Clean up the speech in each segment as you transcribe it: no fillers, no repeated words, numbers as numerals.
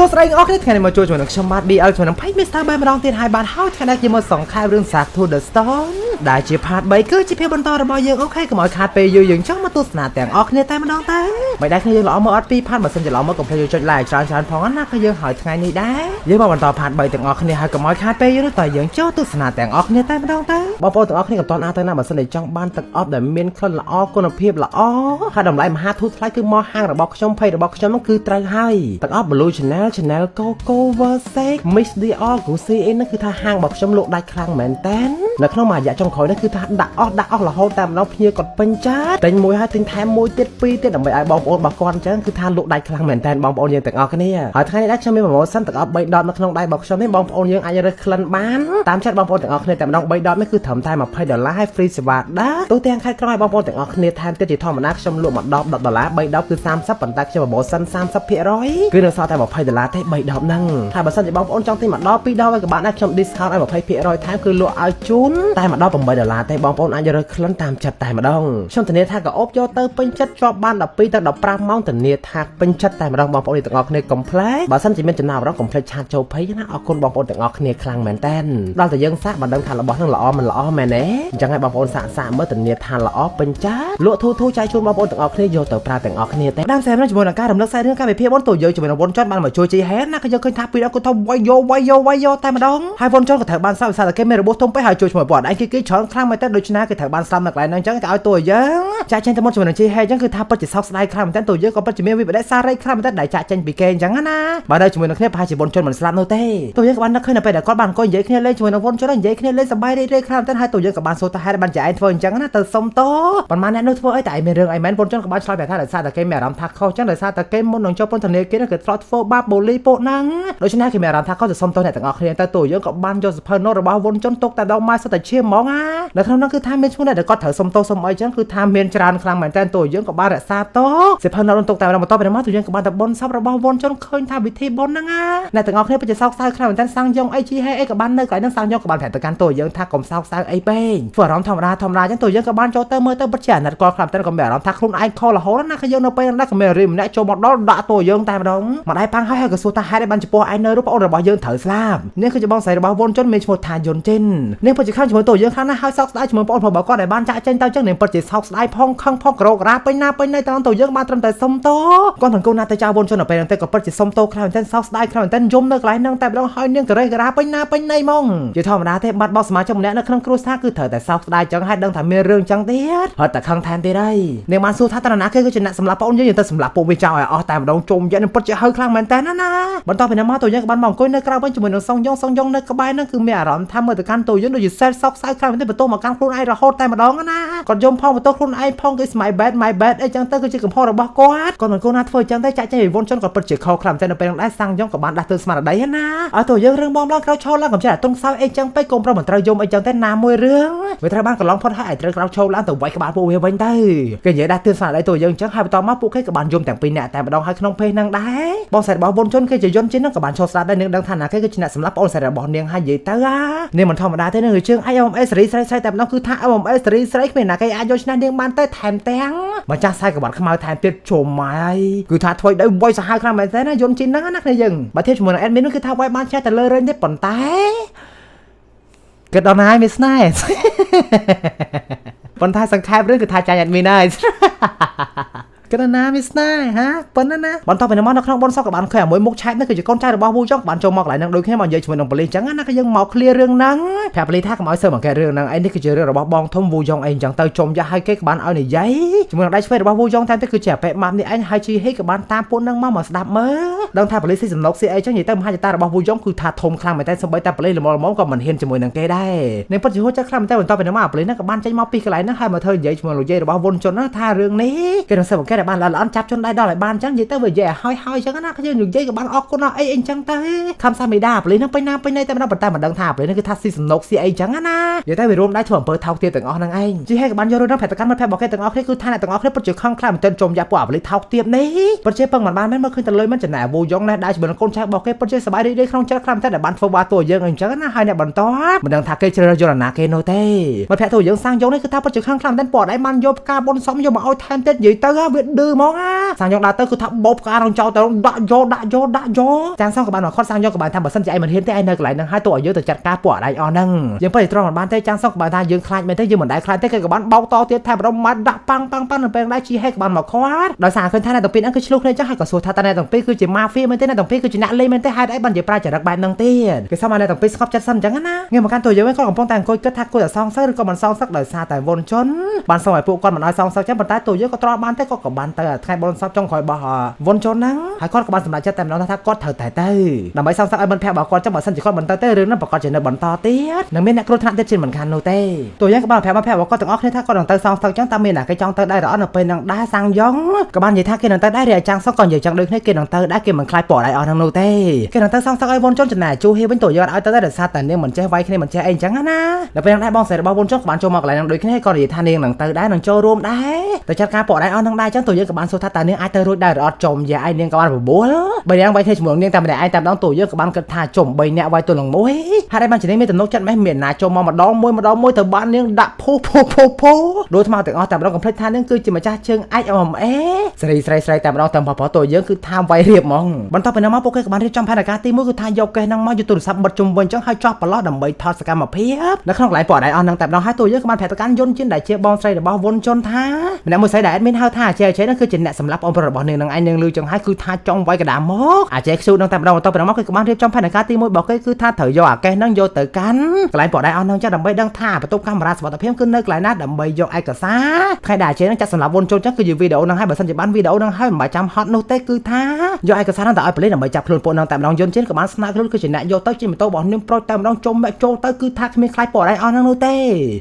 ួស្តីអ្នកនរគ្នាថ្ងៃនេះមកជួបជាមួយនឹងខ្ញុំបាទ BL ជាមួយនឹង Page Mr. បែបម្ដងទៀតហើយបាទហើយថ្ងៃនេះយើងមកសង្ខេបរឿង Sack to the Stone ដែលជា part 3គឺជាភាពបន្តរបស់យើងអូខេកុំឲ្យខាតពេលយូរយើងចង់មកទស្សនាទាំងអស់គ្នាតែម្ដងទៅមិនដែរគ្នាយើងល្អមកអត់ពីរ part បើសិនជាល្អមកកុំភ្លេចចុច like ច្រើនច្រើនផងណាគឺយើងហើយថ្ងៃនេះដែរយើងមកបន្ត part 3ទាំងអស់គ្នាហើយកុំឲ្យខាតពេលយូរតើយើងចូលទស្សនាទាំងអស់គ្នាតែម្ដងទៅបងប្អូនទាំងអស់គ្នាកុំតន់អាទៅណាបើសិនជាចង់បានទឹកអប់ដែលមានក្លិនល្អគុណភាពល្អហើយតម្លៃមហាធូរថ្លៃគឺមកហាងរបស់ខ្ញុំភ័យរបស់ខ្ញុំនោះគឺត្រូវហើយទឹកអប់ Blue Channel Channel Coco Versace Miss Dior Gucci អីហ្នឹងគឺថាហាងរបស់ខ្ញុំលក់ដាច់ខ្លាំងមែនតើនៅក្នុងមួយរយៈចុងក្រោយនេះគឺថាដាក់អស់ដាក់អស់រហូតតែម្ដងភ្ញៀវគាត់ពេញចិត្តទិញមួយហើយទិញថែមមួយទៀតពីរទៀតដើម្បីឲ្យបងប្អូនរបស់គាត់អញ្ចឹងគឺថាលក់ដាច់ខ្លាំងមែនតើបងប្អូនយើងទាំងអស់គ្នាហើយថ្ងៃនេះដែរខ្ញុំមាន promotion ទឹកអប់3ដបនៅក្នុងដៃរបស់ខ្ញុំនេះបងប្អូនយើងអាចរើសក្លិនបានតាមចិត្តបងប្អូនទាំងអស់គ្នាតែម្ដង3ដបនេះគឺត្រឹមតែ20ដុល្លារហើយ free សេវាដែរទូទាំងខេត្តក្រុងឲ្យបងប្អូនទាំងអស់គ្នាថែមទៀតជាធម្មតាខ្ញុំលក់មួយដប10ដុល្លារ3ដបគឺ30ប៉ុន្តែខ្ញុំ promotion 30%គឺនៅសល់តែ20ដុល្លារទេ3ដបហ្នឹងហើយបើសិនជាបងប្អូនចង់ទិញមួយដប2ដបឲ្យក៏បានដែរខ្ញុំ discount ឲ្យ20%ថែមគឺលក់ឲ្យជូនតែមួយដប8ដុល្លារទេបងប្អូនអាចរើសក្លិនតាមចិត្តតែម្ដងខ្ញុំធានាថាក៏អូបយកទៅពេញចិត្តជាប់បាន12ទៅ15ម៉ោងធានាថាពេញចិត្តតែម្ដងបងប្អូនទាំងអស់គ្នាកុំភ្លេចបើសិនជាមានចំណាប់អារម្មណ៍កុំភ្លេច chat ចូល page ណាអរគុណបងប្អូនទាំងអស់គ្នាខ្លាំងមែនតើដល់តែយើងសាកមិនដឹងថារបស់ហ្នឹងល្អមិនល្អមែនទេអញ្ចឹងឲ្យបងប្អូនសាកសាកមើលធានាថាល្អពេញចិត្តលក់ធូរធូរចែកជូនបងប្អូនទាំងអស់គ្នាយកទៅប្រើទាំងអស់គ្នាទេដើមសែមជាមួយនឹងការរំលឹកខ្សែរឿងកម្មវិធីបុណ្យតួយើងជាមួយនឹងវុនចន់បានមកជួយជីហេនណាក៏យើងឃើញថាពីរគាត់ថាវាយយកវាយយកវាយយកតែម្ដងហើយវុនចន់ក៏ត្រូវបានស្លាប់វិសាលគេមានរបួសធំពេកហើយជួយជាមួយពួកឯងគេគេច្រើនខ្លាំងមែនតើដូច្នេះគេត្រូវបានស្លាប់នៅកន្លែងហ្នឹងអញ្ចឹងគេឲ្យតួយើងចាក់ចេញទៅមុនជាមួយនឹងជីហេអញ្ចឹងគឺថាពិតជាសោកស្ដាយខ្លាំងមែនតើតួយើងក៏ពិតជាមានវិបត្តិសារីខ្លាំងមែនតើដែលចាក់ចេញពីគេអញ្ចឹងណាបើនៅជាមួយនឹងគ្នាប្រហែលជាវុនចន់មិនស្លាប់នោះទេតួយើងក៏បាននឹកឃើញនៅពេលដែលគាត់បានអង្គុយនិយាយគ្នាលេងជាមួយនឹងវុនចន់និយាយគ្នាលេងសប្បាយរីករាយខ្លាំងមែនតើហើយតួយើងក៏បានសួរថាហេតុបានជាឯងធ្វើអញ្ចឹងណាទៅសុំតប៉ុន្មានអ្នកនោះធ្វើអីតែឯងមានរឿងអីមែនវុនចន់ក៏បានឆ្លើយប្រាប់ថាដោយសារតែគេមានអារម្មណ៍ថាខុសអញ្ចឹងដោយសារតែគេមុននឹងចូលពន្ធនាគារគេធ្លាប់ធ្វើបាបបូលីពួកហ្នឹងដូច្នេះគេមានអារម្មណ៍ថាខុសទៅសុំទោសអ្នកទាំងអស់គ្នាទៅតួយើងក៏បានយកសភៅណូតរបស់វុនចន់ទុកតែដងម៉ែសុទ្ធតែឈាមហ្មងណានៅក្នុងនោះគឺថាមានឈ្មោះអ្នកដែលគាត់ត្រូវសុំទោសសុំអីចឹងគឺថាមានច្រើនខ្លាំងមែនតើតួយើងក៏បានរក្សាតសភៅណូតទុកតែម្ដងបន្ទាប់ពីមកតួយើងក៏បានទៅបុណ្យសពរបស់វុនចន់ឃើញថាវិធីបុណ្យហ្នឹងណាអ្នកទាំងអស់គ្នាពិតជាសោកសៅខ្លាំងមែនតើសាំងយ៉ងអីជីហេអីក៏បាននៅកន្លែងហ្នឹងសាំងយ៉ងក៏បានប្រាប់ទៅកាន់តួយើងថាកុំសោកសៅអីពេកធ្វើអារម្មណ៍ធម្មតាធម្មតាចឹងតួយើងក៏បានចូលទៅមើលទៅពិតជាអាណិតគាត់ខ្លាំងមែនតើក៏មានអារម្មណ៍ថាខ្លួនឯងខលរហូតណាគឺយើងនៅពេលហ្នឹងក៏មានរីម្នាក់ចូលមកដល់ដាក់តួយើងតែម្ដងមកដៃប៉ាំងហើយហើយក៏សួរថាហេតុអីបានចំពោះឯងនៅរូបប្អូនរបស់យើងត្រូវស្លាប់នេះគឺជាបងស្រីរបស់វុនចុនមានឈ្មោះថាយុនចិននាងពិតជាខឹងជាមួយតួយើងខ្លាំងណាស់ហើយសោកស្ដាយជាមួយប្អូនរបស់គាត់ដែលបានចាក់ចេញទៅចឹងនាងពិតជាសោកស្ដាយផងខឹងផងក្រោករាពេញណាពេញណីតាមតួយើងបានត្រឹមតែសុំតគាត់ទាំងគូណាទៅចៅវុនចុននៅពេលហ្នឹងទៅក៏ពិតជាសុំតខ្លាំងមែនទែនសោកស្ដាយខ្លាំងមែនទែនយំនៅកន្លែងហ្នឹងតែម្ដងហើយនាងក្រេះក្រាពេញណាពេញណីហ្មងជាធម្មតាទេបាត់បង់សមាជិកម្នាក់នៅក្នុងគ្រួសារគឺត្រូវតែសោកស្ដាយចឹងហើយដឹងថាមានរឿងចឹងទៀតហើយតែខឹងថែមទៀតហើយនាងបានសួរថាតើណាគេគឺជាអ្នកសម្លាប់ប្អូនយើងយើងទៅសម្លាប់ពួកវាចោលឲ្យអស់តែម្ដងជុំយ៉ាងនឹងពិតជាហៅខ្លាំងមែនតើណាណាបន្ទាប់ពីនោះមកតួយើងក៏បានមកអង្គុយនៅក្រៅវិញជាមួយនឹងសុងយ៉ងសុងយ៉ងនៅក្បែរហ្នឹងគឺមានអារម្មណ៍ថាមើលទៅកាន់តួយើងដូចជាសេតសោកសៅខ្លាំងមែនទេបន្ទោសមកកាន់ខ្លួនឯងរហូតតែម្ដងណាគាត់យំផងបន្ទោសខ្លួនឯងផងគឺ my bad my bad អីចឹងទៅគឺជាកំហុសរបស់គាត់គាត់មិនគួរណាធ្វើចឹងទេចាក់ចេញពីវុនចុនគាត់ពិតជាខុសខ្លាំងតែនៅពេលនោះដែរសាំងយ៉ងក៏បានដាស់តឿនស្មារតីណាឲ្យតួយើងរឿងបងឡើងក្រោយឈោឡើងកំចេះតែទុនខ្សោយអីចឹងពេកកុំប្រុសមិនត្រូវយំអីចឹងទេណាមួយរឿងវាត្រូវបានកន្លងផុតហើយឲ្យត្រូវក្រោយឈោឡើងទៅវាយក្បាលពួកវាវិញទៅគេនិយាយដាស់តឿនស្មារតីតួយើងចឹងហើយបន្តមកពួកគេក៏បានយំទាំងពីរនាក់តែម្ដងហើយក្នុងភេទហ្នឹងដែរបងស្រីរបស់វុនចុនគេជាយន្តជាហ្នឹងក៏បានឈរស្ដាប់ដែរនាងដឹងថាណាគេគឺជាអ្នកសម្លាប់ប្អូនស្រីរបស់នាងហើយនិយាយទៅអានាងមិនធម្មតាទេនឹងជើង IMA សេរីស្រីស្រីតែម្ដងគឺថា IMA សេរីស្រីគ្មានណាគេអាចយកឈ្នះនាងបានទេថែមទាំងម្ចាស់ខ្សែក្បាត់ខ្មៅថែមទៀតជុំហើយគឺថាធ្វើដោយវាយសាហាវខ្លាំងមែនទេណាយន្តជីនហ្នឹងណាគ្នាយើងបើធៀបជាមួយនឹង admin គឺថាវាយបានឈ្នះតែលើរេញទេប៉ុន្តែគិតដល់ណាហើយមានស្នេហ៍ប៉ុន្តែសង្ខេបរឿងគឺថាចាញ់ admin ហើយគិតណាមានស្នេហ៍ហាប៉ុណ្ណាណាបន្ទាប់ពីនោះមកនៅក្នុងបុណ្យសពក៏បានឃើញអាមួយមុខឆែកនេះគឺជាកូនចៅរបស់វូចុងក៏បានចូលមកកន្លែងហ្នឹងដូចគ្នាមកនិយាយជាមួយនឹងប៉ូលីសអញ្ចឹងណាក៏យើងមក clear រឿងហ្នឹងប្រាប់ប៉ូលីសថាកុំឲ្យសើមកកែរឿងហ្នឹងអីនេះគឺជារឿងរបស់បងធំវូយ៉ងអីអញ្ចឹងទៅជុំយ៉ាស់ឲ្យគេក៏បានឲ្យនិយាយជាមួយនឹងដៃឆ្វេងរបស់វូយ៉ងតែទៅគឺជាអាប៉េម៉ាប់នេះឯងហើយជីហេក៏បានតាមពួកហ្នឹងមកមកស្ដាប់មើលដឹងថាប៉ូលីសស៊ីសំណុកស៊ីអីចឹងនិយាយទៅមហាចតារបស់វូយ៉ងគឺថាធំខ្លាំងមែនតែសូម្បីតែប៉ូលីសល្មមៗក៏មិនហ៊ានជាមួយនឹងគេដែរនឹងពិតជាហួចចិត្តខ្លាំងមែនតែបន្ទាប់ពីនោះមកប៉ូលីសហ្នឹងក៏បានចេញមកពីកន្លែងហ្នឹងហើយមកធ្វើនិយាយជាមួយលោកយាយរបស់វុនជុនណាថារឿងនេះគេនឹងសើមកកែបានល្អល្អចាប់ជនដៃដល់ឲ្យបានអញ្ចឹងនិយាយទៅវានិយាយឲ្យហើយអញ្ចឹងណាយើងនិយាយក៏បានអរគុណអីអីអញ្ចឹងទៅខំសាមីដាប៉ូលីសហ្នឹងពេញណាពេញណីតែម្ដងប៉ុន្តែមិនដឹងថាប៉ូលីសហ្នឹងគឺថាស៊ីសំណុកស៊ីអីអញ្ចឹងណានិយាយទៅវារួមដៃធ្វើអំពើថោកទាបទាំងអស់ហ្នឹងឯងជីហេក៏បានយករឿងហ្នឹងប្រាប់ទៅកាន់មិត្តភក្តិរបស់គេទាំងអស់គ្នាគឺថាអ្នកទាំងអស់គ្នាពិតជាខឹងខ្លាំងមែនទែនជុំយ៉ាពួកអាប៉ូលីសថោកទាបនេះពិតជាពឹងមិនបានមែនមើលឃើញតែលុយមិនចំណែកវូយ៉ងណែដៃជាមួយនឹងកូនចៅរបស់គេពិតជាសប្បាយរីករាយក្នុងចិត្តខ្លាំងមែនទែនដែលបានធ្វើបាបតួយើងអញ្ចឹងណាហើយអ្នកបន្តមិនដឹងថាគេជ្រើសរើសយកណាគេនោះទេមិត្តភក្តិតួយើងសាំងយ៉ងនេះគឺថាពិតជាខឹងខ្លាំងមែនទែនពួកឯងបានយកផ្កាបុណ្យសំយកមកឲ្យថែមទៀតនិយាយទៅវា ឌឺហ្មងណាសាងយ៉ងដើរទៅគឺថាបោកផ្ការងចោលទៅដាក់យកដាក់យកដាក់យកចាងសងក៏បានមកខត់សាងយ៉ងក៏បានថាបើសិនជាឯងមិនហ៊ានទេឯងនៅកន្លែងហ្នឹងហើយទោះឲ្យយើងទៅចាត់ការពួកអដៃអស់ហ្នឹងយើងពិតជាទ្រាំមិនបានទេចាងសងក៏បានថាយើងខ្លាចមែនទេយើងមិនដែលខ្លាចទេគេក៏បានបោកតទៀតថាបរមម៉ាត់ដាក់ប៉ាំងប៉ាំងប៉ាំងនៅពេលដែរជីហេក៏បានមកខាត់ដោយសារឃើញថាអ្នកទាំងពីរហ្នឹងគឺឆ្លុះគ្នាចឹងហើយក៏សួរថាតើអ្នកទាំងពីរគឺជាម៉ាហ្វៀមែនទេអ្នកទាំងពីរគឺជាអ្នកលេងមែនទេហេតុអីបានជាប្រើចរិតបែបហ្នឹងទៀតគេសុំឲ្យអ្នកទាំងពីរស្ងប់ចិត្តសិនចឹងណាងាកមកកាន់តួយើងវិញគាត់កំពុងតែអង្គុយគិតថាគួរតែសងសឹកឬក៏មិនសងសឹកដោយសារតែវុនជន់បានសុំឲ្យពួកគាត់មិនឲ្យសងសឹកចឹងប៉ុន្តែតួយើងក៏ទ្រាំបានទេគាត់ក៏បានទៅថ្ងៃបុណ្យសពចុងក្រោយរបស់វុនជន់ហ្នឹងហើយគាត់ក៏បានសម្រេចចិត្តតែម្ដងថាគាត់ត្រូវតែទៅដើម្បីសងសឹកឲ្យមិត្តភក្តិរបស់គាត់ចឹងបើសិនជាគាត់មិនទៅទេរឿងហ្នឹងប្រកាសជានៅបន្តទៀតនឹងមានអ្នកគ្រោះថ្នាក់ទៀតជាមិនខាននោះទេតួយើងក៏បានប្រាប់មិត្តភក្តិរបស់គាត់ទាំងអស់គ្នាថាគាត់នឹងទៅសងសឹកចឹងតើមានអ្នកគេចង់ទៅដែរឬអត់នៅពេលហ្នឹងដែរសាំងយ៉ងក៏បាននិយាយថាគេនឹងទៅដែររីឯចាងសុកក៏និយាយចឹងដូចគ្នាគេនឹងទៅដែរគេមិនខ្លាចពណ៌ដៃអស់ហ្នឹងនោះទេគេនឹងទៅសងសឹកឲ្យវុនជន់ចំណែកជូហេវិញតួយើងអត់ឲ្យទៅដែរដោយសារតែនាងមិនចេះវាយគ្នាមិនចេះអីចឹងណាដល់ពេលហ្នឹងដែរបងស្រីរបស់វុនជន់ក៏បានចូលមកកន្លែងហ្នឹងដូចគ្នាក៏និយាយថានាងនឹងទៅដែរនឹងចូលរួមដែរទៅចាត់ការពណ៌ដៃអស់ហ្នឹងដែរចឹងតួយើងក៏បានសួរថាតើនាងអាចទៅរួចដែរឬអត់ចំយ៉ាឯនាងក៏បានបបួលបីនាងវាយគ្នាជាមួយនាងតែម្នាក់ឯងតែម្ដងតួយើងក៏បានគិតថាជុំ3នាក់វាយទល់នឹងមួយហេតុអីបានជានាងមានទំនុកចិត្តម៉េះមានណាចូលមកម្ដងមួយម្ដងមួយទៅបាននាងដាក់ភូភូភូភូដូចថ្មទាំងអស់តែម្ដងកុំភ្លេចថានាងគឺជាម្ចាស់ជើងឯក MMA ស្រីស្រីស្រីតែម្ដងតាមបបតួយើងគឺថាវាយរៀបហ្មងបន្ទាប់ពីនោះមកពួកគេក៏បានរៀបចំផែនការទី1គឺថាយកកេះហ្នឹងមកយកទូរស័ព្ទបិទជុំវិញចឹងហើយចោះប្រឡោះដើម្បីថតសកម្មភាពនៅក្នុងកន្លែងពណ៌ដៃអស់ហ្នឹងតែម្ដងហើយតួយើងក៏បានប្រាប់ទៅកាន់យុនជិនដែលជាបងស្រីរបស់វុនជុនថាម្នាក់មួយស្រីដែលអេដមីនហៅថាអាចេអាចេហ្នឹងគឺជាអ្នកសម្លាប់បងប្រុសរបស់នាងនឹងឯងនាងលឺចឹងហើយគឺថាចង់វាយកដាមកអាចេខ្ជូតហ្នឹងតែម្ដងបន្ទាប់ពីនោះមកគេក៏បានរៀបចំផែនការទី1របស់គេគឺថាត្រូវយកអាកេះហ្នឹងយកទៅកាន់កន្លែងពណ៌ដៃអស់ហ្នឹងចឹងដើម្បីដឹងថាបន្ទប់កាមេរ៉ាសុវត្ថិភាពគឺនៅកន្លែងណាដើម្បីយកឯកសារថ្ងៃដែលអាចេហ្នឹងចាត់សម្លាប់វុនជុនចឹងគឺជាវីដេអូហ្នឹងហើយបើសិនជាបានវីដេអូហ្នឹងហើយមិនបាច់ចាំហត់នោះទេគឺថាយកឯកសារហ្នឹងទៅឲ្យប៉ូលីសដើម្បីចាប់ខ្លួនពួកហ្នឹងតែម្ដងយុនជិនក៏បានស្នើខ្លួនគឺជាអ្នកយកទៅជិះម៉ូតូរបស់នាងប្រូចតែម្ដងជុំចូលទៅគឺថាគ្មានខ្លាចពណ៌ដៃអស់ហ្នឹងនោះទេ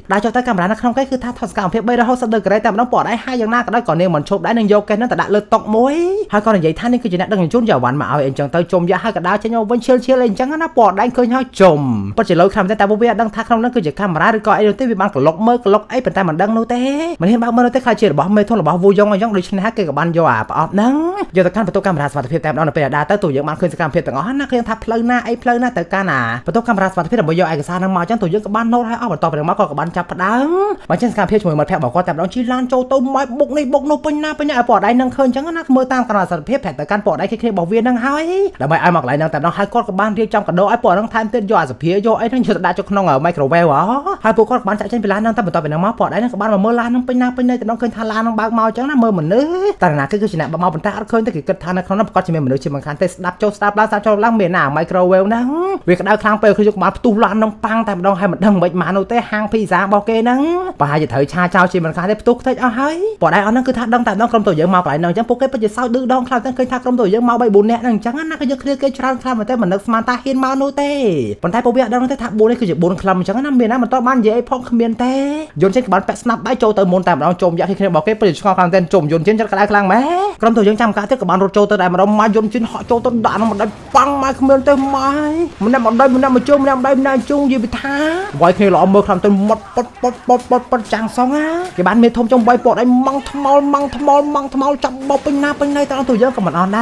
ដល់ចុះទៅកាមេរ៉ានៅក្នុងគេគឺថាថតសកម្មភាព360ដឺក្រេតែម្ដងពណ៌ដៃហើយយ៉ាងណាក៏ដោយក៏នាងមិនឈប់ដែរនឹងយកកេះហ្នឹងទៅដាក់លើតុមួយហើយក៏និយាយថានេះគឺជាអ្នកដឹកជញ្ជូនយកវ៉ាន់មកឲ្យអីចឹងទៅជុំយ៉ាហើយក៏ដើរចេញមកវិញឈិលឈិលអីចឹងណាពណ៌ដៃឃើញហើយជុំពិតជាលុយខ្លាំងតែពួកវាអត់ដឹងថាក្នុងហ្នឹងគឺជាកាមេរ៉ាឬក៏អីនោះទេវាបានកលុកមើលកលុកអីប៉ុន្តែមិនដឹងនោះទេមិនហ៊ានបើកមើលនោះទេខ្លាចជារបស់មេធំរបស់វូយ៉ងអីចឹងដូច្នេះគេក៏បានយកអាប្រអប់ហ្នឹងយកទៅកាន់បន្ទប់កាមេរ៉ាសុវត្ថិភាពតែម្ដងនៅពេលដែលដើរទៅទូយើងបានឃើញសកម្មភាពទាំងអស់ណាឃើញថាផ្លូវណាអីផ្លូវណាទៅកាន់អាបន្ទប់កាមេរ៉ាសុវត្ថិភាពដើម្បីយកឯកសារហ្នឹងមកចឹងទូយើងក៏បានណូតឲ្យអស់បន្ទាប់ពីហ្នឹងមកក៏បានចាប់ផ្ដើមបើចឹងសកម្មភាពជាមួយមិត្តភក្តិរបស់គាត់តែម្ដងជិះឡានចូលទៅមកបុកនេះបុកនោះពេញណាពេញណាឲ្យពណ៌ដៃនឹងឃើញចឹងណាមើលតាមកាមេរ៉ាសុវត្ថិភាពប្រាប់ទៅកាន់ពណ៌ដៃគ្នារបស់វាហ្នឹងហើយដើម្បីឲ្យមកកន្លែងហ្នឹងតែម្ដងហើយគាត់ក៏បានរៀបចំកាដូឲ្យពណ៌ហ្នឹងថែមទៀតយកអាសភាយកអីហ្នឹងយកទៅដាក់ចូលក្នុង microwave ហ៎ហើយពួកគាត់ក៏បានចាក់ចេញពីឡានហ្នឹងតែបន្ទាប់ពីហ្នឹងមកពណ៌ដៃហ្នឹងក៏បានមកមើលឡានហ្នឹងពេញណាពេញណីតែម្ដងឃើញថាឡានហ្នឹងបើកមកចឹងណាមើលមនុស្សតែណាគឺជាអ្នកបើកមកប៉ុន្តែអត់ឃើញទេគេគិតថានៅក្នុងហ្នឹងប្រកាសជាមានមនុស្សជាមិនខានទេស្ដាប់ចូលស្ដាប់ឡើងស្ដាប់ចូលឡើងមានណា microwave ហ្នឹងវាក្តៅខ្លាំងពេកគឺយកបានផ្ទុះឡានហ្នឹងប៉ាំងតែម្ដងហើយមិនដឹងមិនបាននោះទេហាងភីហ្សារបស់គេហ្នឹងប្រហែលជាត្រូវឆាចោលជាមិនខានទេផ្ទុះខ្ទេចអស់ហើយពណ៌ដៃអស់ហ្នឹងគឺថាដឹងតែម្ដងក្រុមតួយើងមកកន្លែងហ្នឹងអញ្ចឹងពួកគេពិតជាសោចឌឺដងខ្លាំងតែឃើញថាក្រុមតួយើងមក3 4នាក់ហ្នឹងអញ្ចឹងណាគឺយើងឃ្លាគេច្រើនខ្លាំងមែនទេមិននឹកស្មានថាហ៊ានមកនោះទេប៉ុន្តែពួកវាអត់ដឹងទេថា4នេះគឺជា4ក្លឹមអញ្ចឹងណាមានណាមិនតបាននិយាយអីផងគ្មានទេយន្តចេញក៏បានពាក់ស្នាប់ដៃចូលទៅមុនតែម្ដងជុំយ៉ាក់គ្នារបស់គេពិតជាឆ្ងល់ខ្លាំងទេជុំយន្តចេញចិត្តក្តៅខ្លាំងម៉ែក្រុមតួយើងចាំកាទៀតក៏បានរត់ចូលទៅដែរម្ដងមកយន្តចេញហក់ចូលទៅដាក់នឹងម្ដងប៉ាំងមកគ្មានទេម៉ែម្នាក់ម្ដងម្នាក់មកជុំម្នាក់ម្ដងម្នាក់ជុំនិយាយពីថាវាយគ្នាល្អមើលខ្លាំងទៅមាត់ប៉ុតប៉ុតប៉ុតប៉ុតប៉ុតចាំងសងណាគេបានមេធំចុងបាយពតឲ្យម៉ងថ្មោលម៉ងថ្មោលម៉ងថ្មោលចាប់បោកពេញណាពេញណីតើតួយើងក៏មិនអន់ដែ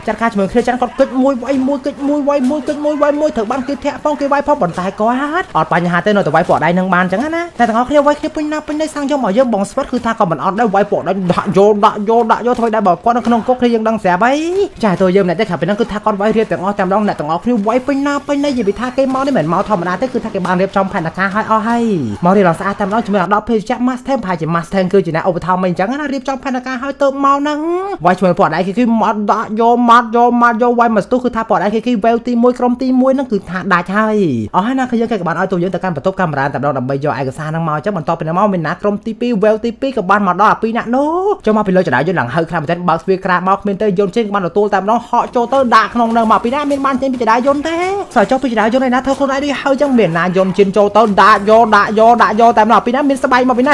រចាត់ការជាមួយគ្នាចាត់គាត់គិតមួយវាយមួយគិតមួយវាយមួយគិតមួយវាយមួយត្រូវបានគេធាក់ផងគេវាយផងប៉ុន្តែគាត់អត់បញ្ហាទេនៅតែវាយពតដៃនឹងបានចឹងណាតែទាំងអស់គ្នាវាយគ្នាពេញណាពេញណីសាំងយកមកយើងបងស្វិតគឺថាក៏មិនអត់ដែរវាយពតដៃដាក់យកដាក់យកដាក់យកធ្វើដែរបើគាត់នៅក្នុងគុកគ្នាយើងដឹងស្រាប់ហើយចាតួយើងម្នាក់ទេក្រៅពីហ្នឹងគឺថាគាត់វាយរៀបទាំងអស់តែម្ដងអ្នកទាំងអស់គ្នាវាយពេញណាពេញណីនិយាយពីថាគេមកនេះមិនមែនមកធម្មតាទេគឺថាគេបានរៀបចំផែនការឲ្យអស់ហើយមករៀបឡើងស្អាតតែម្ដងជាមួយដល់ភេសជ្ជៈ Mustang ប្រហែលជា Mustang គឺជាអ្នកឧបត្ថម្ភអីចឹងណារៀបចំផែនការឲ្យទៅមកហ្នឹងវាយជាមួយពណ៌ដៃគេគឺមកដាក់យកមកយកមកយកវាយមកស្ទុះគឺថាពណ៌ដៃគេគឺវេវទី1ក្រុមទី1ហ្នឹងគឺថាដាច់ហើយអស់ហើយណាគឺយើងគេក៏បានឲ្យទូយើងទៅកាន់បន្ទប់កាមេរ៉ាតែម្ដងដើម្បីយកឯកសារហ្នឹងមកចឹងបន្ទាប់ពីហ្នឹងមកមានណាក្រុមទី2វេវទី2ក៏បានមកដល់អាពីរអ្នកនោះចូលមកពីលើចដៅយន្តឡើងហៅខ្លាំងមែនទែនបើកស្វាក្រាបមកគ្មានទេយន្តចេញក៏បានទទួលតែម្ដងហក់ចូលទៅដាក់ក្នុងហ្នឹងមកពីណាមានបានចេញពីចដៅយន្តទេសើចុះពីចដៅយន្តឯណាធ្វើខ្លួនឯងដូចហើយចឹងមានណាយន្តជិនចូលទៅដាក់យកដាក់យកដាក់យកតែម្ដងពីណាមានស្បែកមកពីណា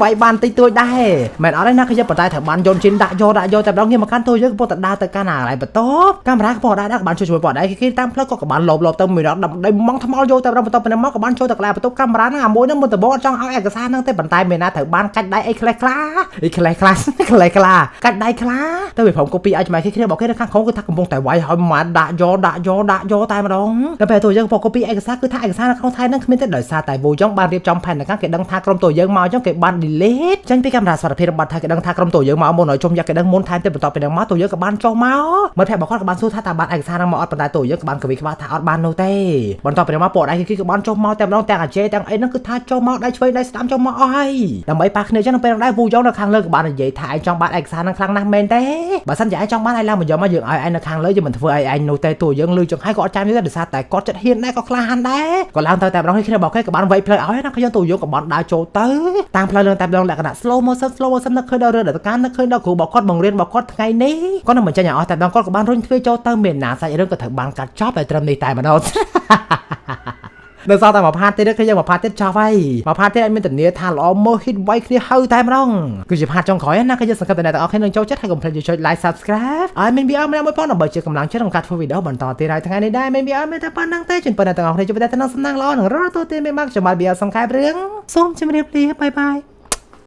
វាយបានតិចតួចដែរមែនអត់ទេណាគឺយើងប៉ុន្តែត្រូវបានយន្តជិនដាក់យកដាក់យកតែម្ដងងាកមកកាន់ទូយើងកំពុងតែដើរទៅកាន់អាកន្លែងបន្ទប់កាមេរ៉ាកំពុងដើរក៏បានជួយជាមួយពណ៌ដៃគេតាមផ្លូវក៏បានលបលបទៅមួយដងដើម្បីម៉ងថ្មល់យកតែម្ដងបន្ទាប់ពីហ្នឹងមកក៏បានចូលទៅកន្លែងបន្ទប់កាមេរ៉ាហ្នឹងអាមួយហ្នឹងមុនដំបូងអត់ចង់ឲ្យឯកសារហ្នឹងទេប៉ុន្តែមានណាត្រូវបានកាច់ដៃអីខ្លះខ្លះអីខ្លះខ្លះខ្លះខ្លះកាច់ដៃខ្លះទៅវាព្រមកូពីឲ្យចំគេគ្នារបស់គេនៅខាងក្រោមគឺថាកំពុងតែវាយឲ្យម៉ាត់ដាក់យកដាក់យកដាក់យកតែម្ដងដល់ពេលទូយើងកំពុងកូពីឯកសារគឺថាឯកសារនៅក្នុងថៃហ្នឹងគ្មានទេដោយសារតែវូយ៉ងបានរៀបចំផែនការគេដឹងថាក្រុមទូយើងមកអញ្ចឹងគេបាន delete ចេញពីកាមេរ៉ាសុវត្ថិភាពរបស់ថាគេដឹងថាក្រុមទូ តួយើងមកមុនឲ្យជុំយ៉ាក់គេដឹងមុនថែមទៀតបន្ទាប់ពីនឹងមកតួយើងក៏បានចុះមកមិត្តភក្តិរបស់គាត់ក៏បានសួរថាតើបានឯកសារហ្នឹងមកអត់ប៉ុន្តែតួយើងក៏បានកវីក្បាលថាអត់បាននោះទេបន្ទាប់ពីនឹងមកពួកដៃគេក៏បានចុះមកតែម្ដងទាំងអាជេទាំងអីហ្នឹងគឺថាចុះមកដៃឆ្វេងដៃស្ដាំចុះមកអស់ហើយដើម្បីប៉ះគ្នាចឹងនៅពេលដែរវូយ៉ងនៅខាងលើក៏បាននិយាយថាឯងចង់បានឯកសារហ្នឹងខ្លាំងណាស់មែនទេបើសិនជាឯងចង់បានឯងឡើងមកយកមកយើងឲ្យឯងនៅខាងលើយើងមិនធ្វើឲ្យឯងនោះទេតួយើងលឺចង្ហៃក៏អត់ចាំទេដោយសារតែគាត់ចិត្តហ៊ានដែរក៏ក្លាហានដែរក៏ឡើងទៅតែម្ដងគ្នារបស់គេក៏បានវៃផ្លូវឲ្យណាខ្ញុំតួយើងក៏បានដើរចូលទៅតាមផ្លូវលឿនតែម្ដងលក្ខណៈ slow motion slow motion នឹកឃើញដល់រឿងដែលការនឹកឃើញដល់គ្រូរបស់គាត់បង្រៀនរបស់គាត់ថ្ងៃនេះគាត់នឹងបញ្ចេញឲ្យអស់តែម្ដងគាត់ក៏បានរុញទ្វារចូលទៅមានណាសាច់រឿងក៏ត្រូវបានកាត់ចប់តែត្រឹមនេះតែម្ដងនៅសល់តែមួយផាតទៀតគឺយើងមួយផាតទៀតចប់ហើយមួយផាតទៀតអត់មានធានាថាល្អមើល hit វាយគ្នាហៅតែម្ដងគឺជាផាតចុងក្រោយណាគឺយើងសង្ឃឹមថាអ្នកទាំងអស់គ្នានឹងចូលចិត្តហើយកុំភ្លេចចុច like subscribe ឲ្យមាន VR ម្នាក់មួយផងដើម្បីជាកម្លាំងចិត្តក្នុងការធ្វើវីដេអូបន្តទៀតហើយថ្ងៃនេះដែរមាន VR មានតែប៉ុណ្្នឹងទេជូនពរអ្នកទាំងអស់គ្នាជួបតែក្នុងសំណាងល្អនិងរកទទួលទានមេមកខ្ញុំបាទ VR សង្ខេបរឿងសូមជម្រាបលាបាយបាយ។